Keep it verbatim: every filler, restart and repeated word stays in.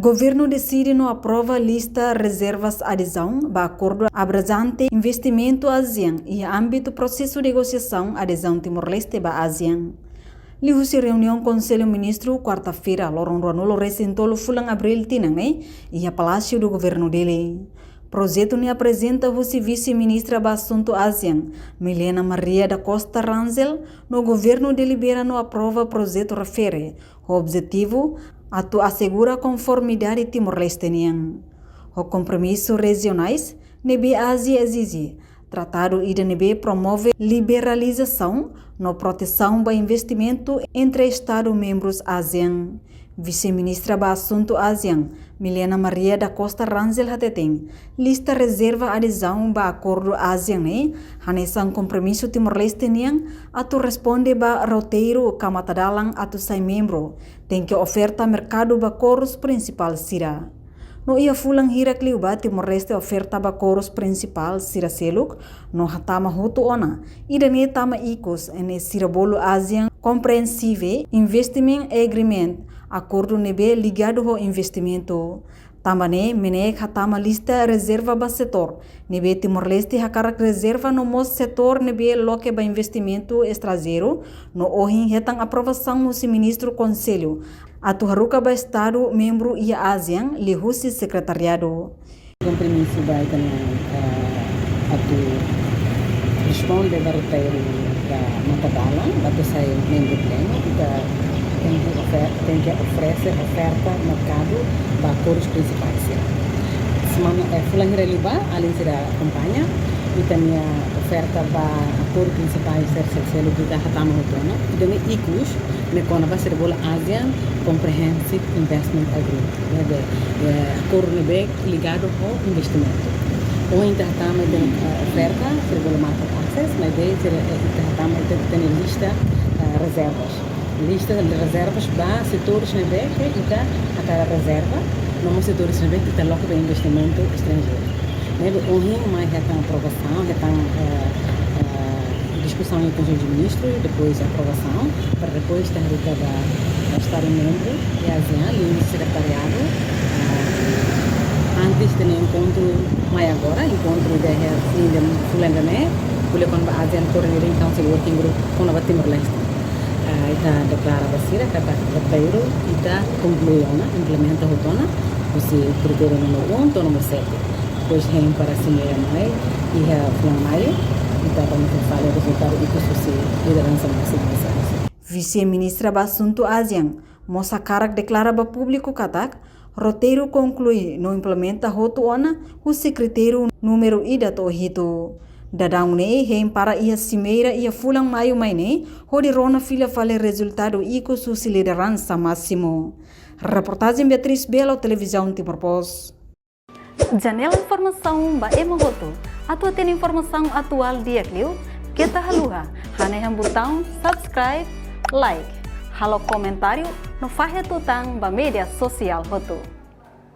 Governu deside no aprova lista rezervas adezaun ba akordu abrangente investimentu ASEAN iha ámbitu prosesu negosiasaun adezaun Timor-Leste ba ASEAN. Liuhusi reuniaun Konsellu Ministru, kuarta-feira, loron ruanulu resin tolu fulan Abríl tinan ne'e, iha Palácio do Governo Dili. Projetu ne'e aprezenta husi Vise-Ministra ba Asuntu ASEAN, Milena Maria da Costa Rangel, no Governu delibera no aprova projetu refere, ho objetivu atu asegura konformidade Timor-Leste nian ho kompromisu rejionais ne'ebé ASEAN ezije, tratadu ida ne'ebé promove liberalizasaun no protesaun ba investimentu entre Estadu membrus ASEAN. Vise-Ministra ba Asuntu ASEAN, Milena Maria da Costa Rangel hateten, lista rezerva adezaun ba akordu ASEAN ne'e hanesan kompromisu Timor-Leste nian atu responde ba roteiru ka matadalan atu sai membru, tenke oferta merkadu ba korus prinsipál sira. No iha fulan hirak liubá Timor-Leste oferta ba korus prinsipál sira seluk, no hatama hotu ona, ida-ne'e tama ikus ne'e sira bolu ASEAN Comprehensive Investment Agreement, akordu ne'ebé ligadu ho investimentu. Tanba ne'e MNEK hatama lista rezerva ba setór ne'ebé Timor-Leste hakarak rezerva no mós setór ne'ebé loke ba investimentu estranjeiru, no ohin hetan aprovasaun husi Ministru Konsellu atu haruka ba Estadu membru iha ASEAN liuhusi sekretariadu. Kompromisu ba ita-nia, eh, atu responde ba roteiru ba matadalan, ba atu sai membru plenu, ita tenke ofer-, tenke oferese oferta merkadu ba akordu prinsipál sira. Semana, eh, fulan hirak liubá, alin sira akompaña, ita-nia oferta ba akordu prinsipál sira sel-, seluk ita hatama hotu ona, ida-ne'e ikus, ne'e kona-ba sira bolu ASEAN Comprehensive Investment Agreement. Ne'ebé, eh, akordu ne'ebé ligadu ho investimentu. Ohin ita hatama ita, eh, oferta, sira bolu market access, maibé sira, eh, ita hatama ita, ita-nia lista, eh, rezervas. Lista de rezervas ba setores ne'ebé ke ita hakarak rezerva, no mós setores ne'ebé ke ita loke ba investimentu estranjeiru. Ne'ebé ohin mai hetan aprovasaun, hetan, eh, eh, diskusaun iha Konsellu de Ministrus, depois aprovasaun, para depois ita haruka ba Estadu membru iha ASEAN, liuhusi sekretariadu, eh, antes de enkontru mai agora, enkontru ida iha fim de fulan ida-ne'e, ko'alia kona-ba ASEAN Coordinating Council Working Group kona-ba Timor-Leste. Ah, ita deklara ba sira katak roteiru ita konklui ona, implementa hotu ona, husi kritériu númeru um to'o númeru sete. Depois hein para simeira mai, iha fulan Maiu, ita rona fali rezultadu ikus husi lideransa másimu ASEAN. Vise-Ministra ba Asuntu ASEAN mós hakarak deklara ba públiku katak roteiru konklui no implementa hotu ona husi kritériu númeru ida to'o hitu. Daudaun ne'e hein para iha simeira iha fulan Maiu mai ne'e, hodi rona fila fali rezultadu ikus husi lideransa másimu. Reportajen Beatriz Belo, Televizaun Timor Post. Janela informasaun ba ema hotu. Atu hatene informasaun atuál di'ak liu, keta haluha hanehan butaun subscribe, like, halo komentáriu no fahe tutan ba média sosiál hotu.